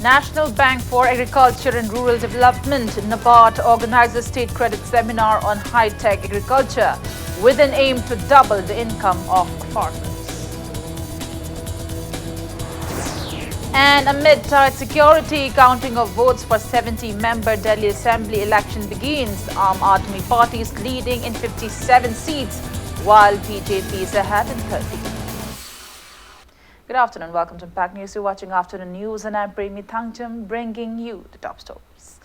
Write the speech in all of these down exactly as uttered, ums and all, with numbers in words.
National Bank for Agriculture and Rural Development, NABARD, organizes state credit seminar on high-tech agriculture with an aim to double the income of farmers. And amid tight security, counting of votes for seventy-member Delhi Assembly election begins. Aam Aadmi Party is leading in fifty-seven seats, while B J P is ahead in thirty. Good afternoon. Welcome to Impact News. You're watching Afternoon News, and I'm Premi Thangcham, bringing you the top stories.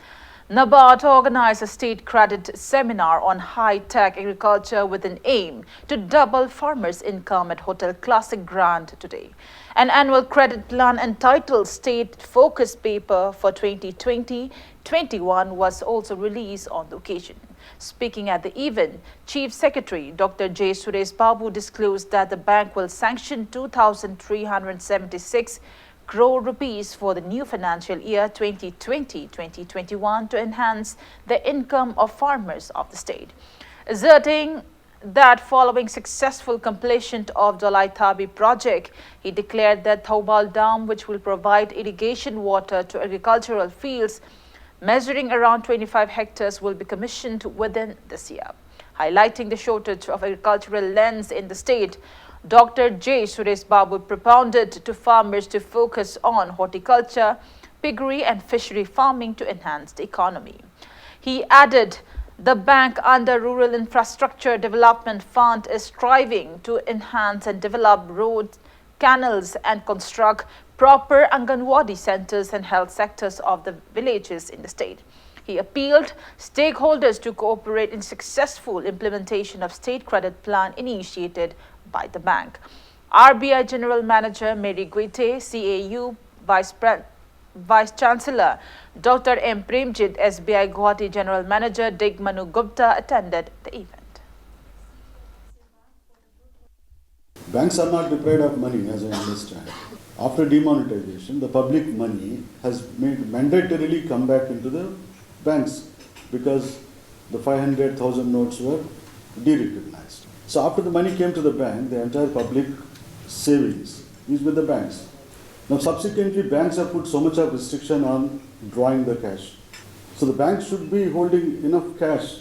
NABARD organized a state credit seminar on high-tech agriculture with an aim to double farmers' income at Hotel Classic Grand today. An annual credit plan entitled State Focus Paper for twenty twenty twenty-one was also released on the occasion. Speaking at the event, Chief Secretary Doctor J Suresh Babu disclosed that the bank will sanction two thousand three hundred seventy-six crore rupees for the new financial year twenty twenty twenty twenty-one to enhance the income of farmers of the state, asserting that following successful completion of Dholai Thabi project, he declared that Thoubal Dam, which will provide irrigation water to agricultural fields measuring around twenty-five hectares, will be commissioned within this year. Highlighting the shortage of agricultural lands in the state, Doctor J Suresh Babu propounded to farmers to focus on horticulture, piggery and fishery farming to enhance the economy. He added, the bank under Rural Infrastructure Development Fund is striving to enhance and develop roads, canals and construct proper Anganwadi centers and health sectors of the villages in the state. He appealed stakeholders to cooperate in successful implementation of state credit plan initiated by the bank. R B I General Manager Mary Guite, C A U Vice Pre- Vice Chancellor Doctor M Premjit, S B I Guwahati General Manager Deg Manu Gupta attended the event. Banks are not deprived of money, as I understand. After demonetization, the public money has made mandatorily come back into the banks because the five hundred thousand notes were derecognized. So after the money came to the bank, the entire public savings is with the banks. Now, subsequently, banks have put so much of restriction on drawing the cash. So the bank should be holding enough cash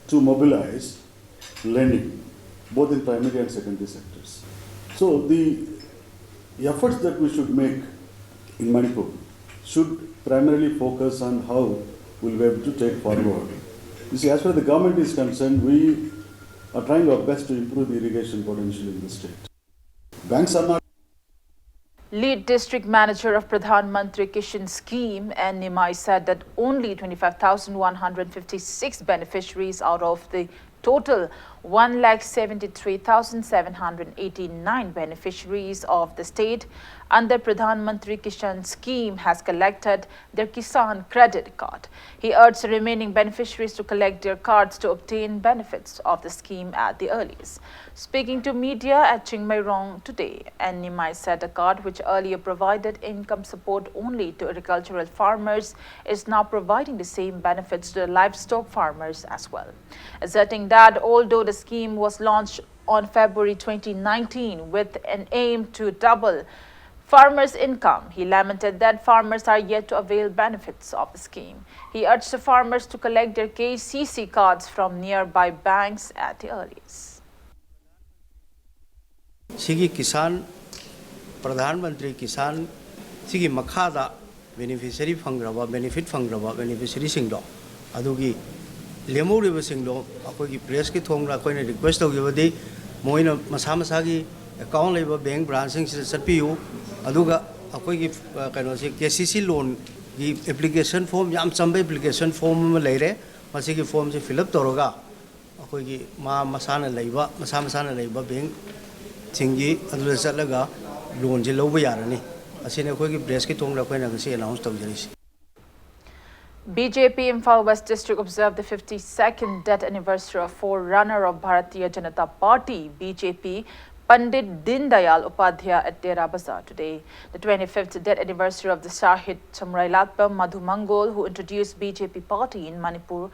to mobilize lending, both in primary and secondary sectors. So the efforts that we should make in Manipur should primarily focus on how we'll be able to take forward. You see, as far as the government is concerned, we are trying our best to improve the irrigation potential in the state. Banks are not Lead District Manager of Pradhan Mantri Kishan Scheme, N Nimai, said that only twenty-five thousand one hundred fifty-six beneficiaries out of the total one lakh seventy-three thousand seven hundred eighty-nine beneficiaries of the state under Pradhan Mantri Kishan Scheme has collected their Kisan Credit Card. He urged the remaining beneficiaries to collect their cards to obtain benefits of the scheme at the earliest. Speaking to media at Chingmeirong today, N Nimai said the card, which earlier provided income support only to agricultural farmers, is now providing the same benefits to the livestock farmers as well, asserting that although the scheme was launched on February twenty nineteen with an aim to double farmers' income, he lamented that farmers are yet to avail benefits of the scheme. He urged the farmers to collect their K C C cards from nearby banks at the earliest. ꯁꯤꯒꯤ ꯀꯤꯁꯥꯟ, ꯄ꯭ꯔꯙꯥꯟ ꯃꯟꯇ꯭ꯔꯤ ꯀꯤꯁꯥꯟ ꯁꯤꯒꯤ ꯃꯈꯥꯗ beneficiary ꯐꯪꯈ꯭ꯔꯕ, benefit ꯐꯪꯈ꯭ꯔꯕ ꯕꯦꯅꯤꯐꯤꯁꯔꯤꯁꯤꯡꯗꯣ, ꯑꯗꯨꯒꯤ ꯂꯦꯝꯍꯧꯔꯤꯕꯁꯤꯡꯗꯣ ꯑꯩꯈꯣꯏꯒꯤ ꯄ꯭ꯔꯦꯁꯀꯤ ꯊꯣꯡꯗ ꯑꯩꯈꯣꯏꯅ request ꯇꯧꯖꯕꯗꯤ, ꯃꯣꯏꯅ ꯃꯁꯥ ꯃꯁꯥꯒꯤ ꯑꯦꯀꯥꯎꯟ ꯂꯩꯕ ꯕꯦꯡ ꯕ꯭ꯔꯥꯟꯁꯁꯤꯡꯁꯤꯗ ꯆꯠꯄꯤꯌꯨ, ꯑꯗꯨꯒ ꯑꯩꯈꯣꯏꯒꯤ, ꯑ, ꯀꯩꯅꯣꯁꯦ, ꯀꯦ ꯁꯤ ꯁꯤ ꯂꯣꯟꯒꯤ ꯑꯦꯄ꯭ꯂꯤꯀꯦꯁꯟ ꯐꯣꯝ, ꯌꯥꯝ ꯆꯝꯕ ꯑꯦꯄ꯭ꯂꯤꯀꯦꯁꯟ ꯐꯣꯝ ꯑꯃ ꯂꯩꯔꯦ꯫ ꯃꯁꯤꯒꯤ ꯐꯣꯝꯁꯦ ꯐꯤꯜ ꯑꯞ ꯇꯧꯔꯒ ꯑꯩꯈꯣꯏꯒꯤ ꯃꯥ ꯃꯁꯥꯅ ꯂꯩꯕ, ꯃꯁꯥ ꯃꯁꯥꯅ ꯂꯩꯕ ꯕꯦꯡꯁꯤꯡꯒꯤ ꯑꯗꯨꯗ ꯆꯠꯂꯒ ꯂꯣꯟꯁꯦ ꯂꯧꯕ ꯌꯥꯔꯅꯤ꯫ ꯑꯁꯤꯅꯤ ꯑꯩꯈꯣꯏꯒꯤ ꯄ꯭ꯔꯦꯁꯀꯤ ꯊꯣꯡꯗ ꯑꯩꯈꯣꯏꯅ ꯉꯁꯤ announce ꯇꯧꯖꯔꯤꯁꯤ꯫ B J P Imphal West District observed the fifty-second death anniversary of forerunner of Bharatiya Janata Party, B J P, Pandit Deendayal Upadhyaya at Dera Bazar today. The twenty-fifth death anniversary of the Shahid Samrai Latpa Madhu Mangal, who introduced B J P party in Manipur,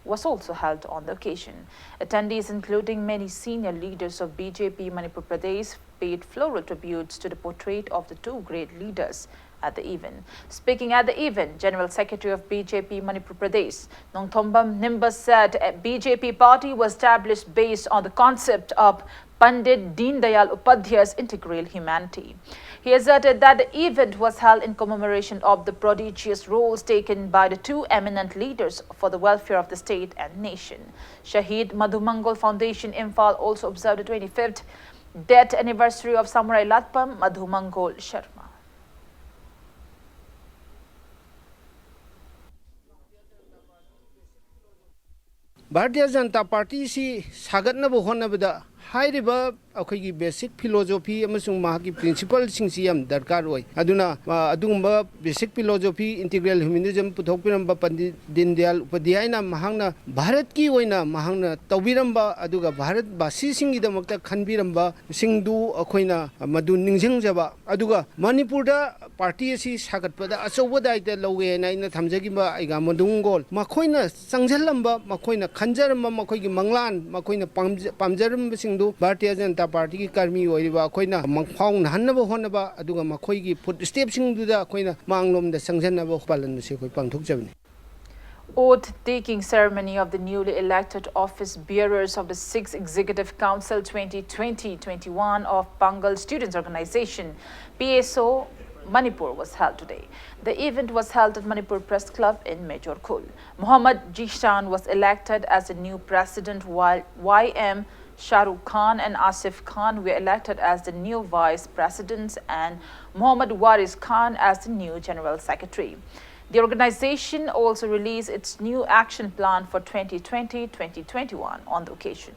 was also held on the occasion. Attendees, including many senior leaders of B J P Manipur Pradesh, paid floral tributes to the portrait of the two great leaders at the event. Speaking at the event, General Secretary of B J P Manipur Pradesh, Nongthombam Nimba, said a B J P party was established based on the concept of Pandit Deendayal Upadhyay's integral humanity. He asserted that the event was held in commemoration of the prodigious roles taken by the two eminent leaders for the welfare of the state and nation. Shahid Madhumangal Foundation Imphal also observed the twenty-fifth death anniversary of Samurai Latpam Madhumangal Sharma. Bharatiya Janata ꯄꯥꯔꯇꯤꯁꯤ ꯁꯥꯒꯠꯅꯕ ꯍꯣꯠꯅꯕꯗ ꯍꯥꯏꯔꯤꯕ ꯑꯩꯈꯣꯏꯒꯤ basic philosophy ꯑꯃꯁꯨꯡ ꯃꯍꯥꯛꯀꯤ ꯄ꯭ꯔꯤꯟꯁꯤꯄꯜꯁꯤꯡꯁꯤ ꯌꯥꯝ ꯗꯔꯀꯥꯔ ꯑꯣꯏ꯫ ꯑꯗꯨꯅ, ꯑ, ꯑꯗꯨꯒꯨꯝꯕ ꯕꯦꯁꯤꯛ ꯐꯤꯂꯣꯖꯣꯐꯤ, ꯏꯟꯇꯤꯒ꯭ꯔꯦꯜ ꯍ꯭ꯌꯨꯃꯦꯅꯤꯖꯝ ꯄꯨꯊꯣꯛꯄꯤꯔꯝꯕ ꯄꯟꯗꯤꯠ ꯗꯤꯟꯗꯌꯥꯜ ꯎꯄꯥꯙ꯭ꯌꯥꯌꯅ ꯃꯍꯥꯛꯅ ꯚꯥꯔꯠꯀꯤ ꯑꯣꯏꯅ ꯃꯍꯥꯛꯅ ꯇꯧꯕꯤꯔꯝꯕ, ꯑꯗꯨꯒ ꯚꯥꯔꯠꯕꯥꯁꯤꯁꯤꯡꯒꯤꯗꯃꯛꯇ ꯈꯟꯕꯤꯔꯝꯕꯁꯤꯡꯗꯨ ꯑꯩꯈꯣꯏꯅ ꯃꯗꯨ ꯅꯤꯡꯁꯤꯡꯖꯕ, ꯑꯗꯨꯒ ꯃꯅꯤꯄꯨꯔꯗ ꯄꯥꯔꯇꯤ ꯑꯁꯤ ꯁꯥꯒꯠꯄꯗ ꯑꯆꯧꯕ ꯗꯥꯏꯇ ꯂꯧꯒꯦ ꯍꯥꯏꯅ ꯑꯩꯅ ꯊꯝꯖꯈꯤꯕ ꯑꯩꯒꯥ ꯃꯗꯨꯡꯒꯣꯜ, ꯃꯈꯣꯏꯅ ꯆꯪꯁꯤꯜꯂꯝꯕ, ꯃꯈꯣꯏꯅ ꯈꯟꯖꯔꯝꯕ, ꯃꯈꯣꯏꯒꯤ ꯃꯪꯂꯥꯟ, ꯃꯈꯣꯏꯅ ꯄꯥꯝꯖ-, ꯄꯥꯝꯖꯔꯝꯕꯁꯤꯡꯗꯨ ꯚꯥꯔꯇꯤꯌ ꯖꯅꯇꯥ ꯄꯥꯔꯇꯤꯒꯤ ꯀꯔꯃꯤ ꯑꯣꯏꯔꯤꯕ ꯑꯩꯈꯣꯏꯅ ꯃꯪꯐꯥꯎꯅꯍꯟꯅꯕ ꯍꯣꯠꯅꯕ, ꯑꯗꯨꯒ ꯃꯈꯣꯏꯒꯤ ꯐꯨꯠ ꯁ꯭ꯇꯦꯞꯁꯤꯡꯗꯨꯗ ꯑꯩꯈꯣꯏꯅ ꯃꯥꯡꯂꯣꯝꯗ ꯆꯪꯁꯤꯟꯅꯕ ꯄꯥꯂꯟ ꯑꯁꯤ ꯑꯩꯈꯣꯏ ꯄꯥꯡꯊꯣꯛꯆꯕꯅꯤ꯫ Oath-taking ceremony of the newly elected office bearers of the sixth Executive Council twenty twenty twenty-one of Pangal Students Organization, P S O, Manipur was held today. The event was held at Manipur Press Club in Majorkhul. Mohammad Zishan was elected as the new president, while Y M Shahrukh Khan and Asif Khan were elected as the new vice presidents and Mohammad Waris Khan as the new general secretary. The organization also released its new action plan for twenty twenty twenty twenty-one on the occasion.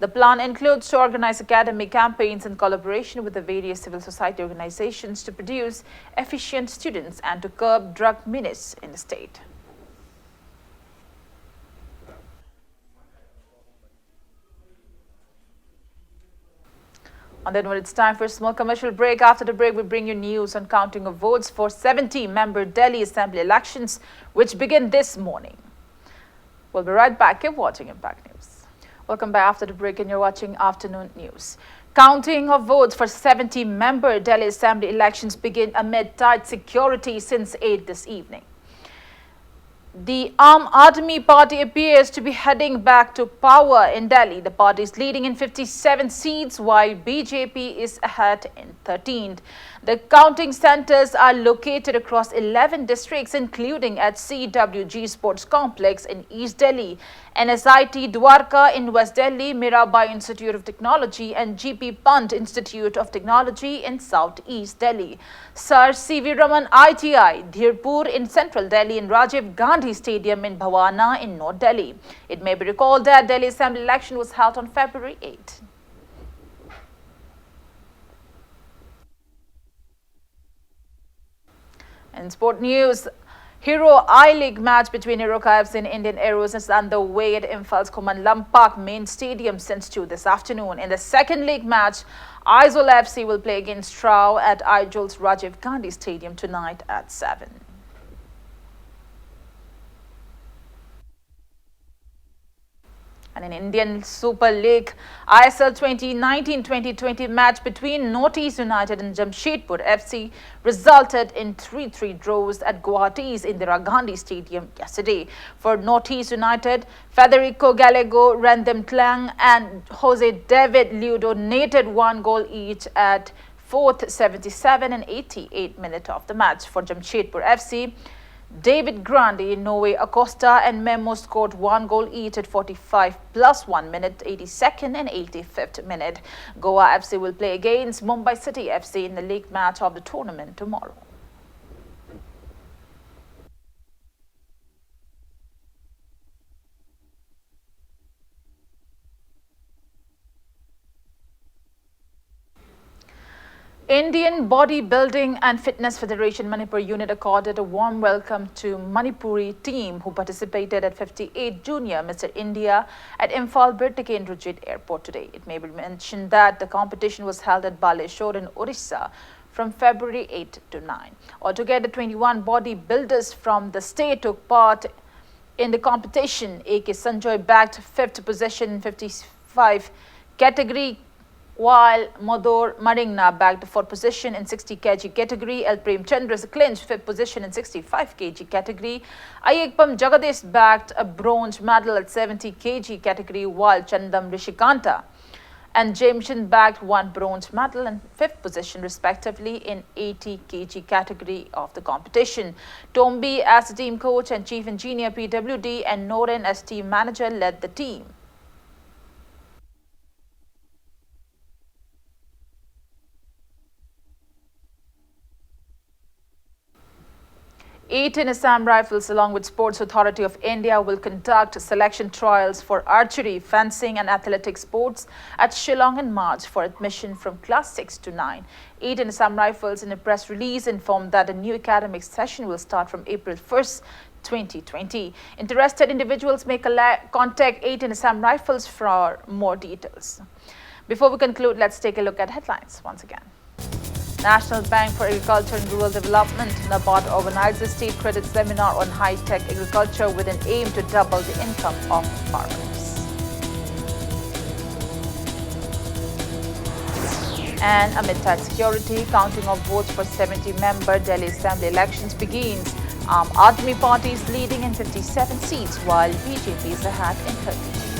The plan includes to organize academic campaigns in collaboration with the various civil society organizations to produce efficient students and to curb drug menace in the state. On that note, it's time for a small commercial break. After the break, we bring you news on counting of votes for seventy member Delhi Assembly elections, which begin this morning. We'll be right back. Keep watching Impact News. Welcome back after the break, and you're watching Afternoon News. Counting of votes for seventy member Delhi Assembly elections begin amid tight security since eight this evening. The Aam Aadmi Party appears to be heading back to power in Delhi. The party is leading in fifty-seven seats, while B J P is ahead in thirteen. The counting centers are located across eleven districts, including at C W G Sports Complex in East Delhi, N S I T Dwarka in West Delhi, Mirabai Institute of Technology, and G P Pant Institute of Technology in Southeast Delhi. Sir C V Raman I T I, Dhirpur in central Delhi, and Rajiv Gandhi Stadium in Bhavana in North Delhi. It may be recalled that Delhi Assembly election was held on February eighth. In sport news, Hero I League match between Heroica F C and Indian Arrows is underway at Imphal Khuman Lampak main stadium since two this afternoon. In the second league match, Aizawl F C will play against Trao at Aizawl Rajiv Gandhi Stadium tonight at seven. And in Indian Super League, I S L twenty nineteen twenty twenty match between North East United and Jamshedpur F C resulted in three three draws at Guwahati's Indira Gandhi Stadium yesterday. For North East United, Federico Gallego, Random Tlang, and Jose David Ludo netted one goal each at fourth, seventy-seven, and eighty-eight minute of the match. For Jamshedpur F C, David Grandi, Noe Acosta, and Memo scored one goal each at forty-five plus one minute, eighty-second and eighty-fifth minute. Goa F C will play against Mumbai City F C in the league match of the tournament tomorrow. Indian Bodybuilding and Fitness Federation Manipur unit accorded a warm welcome to Manipuri team who participated at fifty-eight Junior Mister India at Imphal Bir Tikendrajit Airport today. It may be mentioned that the competition was held at Baleshwar in Orissa from February eighth to ninth. Altogether, twenty-one bodybuilders from the state took part in the competition. A K Sanjoy bagged fifth position in fifty-five category. While Modur Maringna bagged the fourth position in sixty K G category, L Prem Chandra clinched fifth position in sixty-five K G category. Ayekpam Jagadish bagged a bronze medal at seventy K G category, while Chandam Rishikanta and Jameson bagged one bronze medal and fifth position respectively in eighty K G category of the competition. Tombi as the team coach and chief engineer P W D and Noren as team manager led the team. Eight in Assam Rifles, along with Sports Authority of India, will conduct selection trials for archery, fencing, and athletic sports at Shillong in March for admission from class six to nine. Eight in Assam Rifles, in a press release, informed that the new academic session will start from April first, twenty twenty. Interested individuals may colla- contact eight in Assam Rifles for more details. Before we conclude, let's take a look at headlines once again. National Bank for Agriculture and Rural Development, NABARD, organizes state credit seminar on high-tech agriculture with an aim to double the income of farmers. And amid tight security, counting of votes for seventy-member Delhi Assembly elections begins. Aam Aadmi Party is leading in fifty-seven seats, while B J P is ahead in thirty.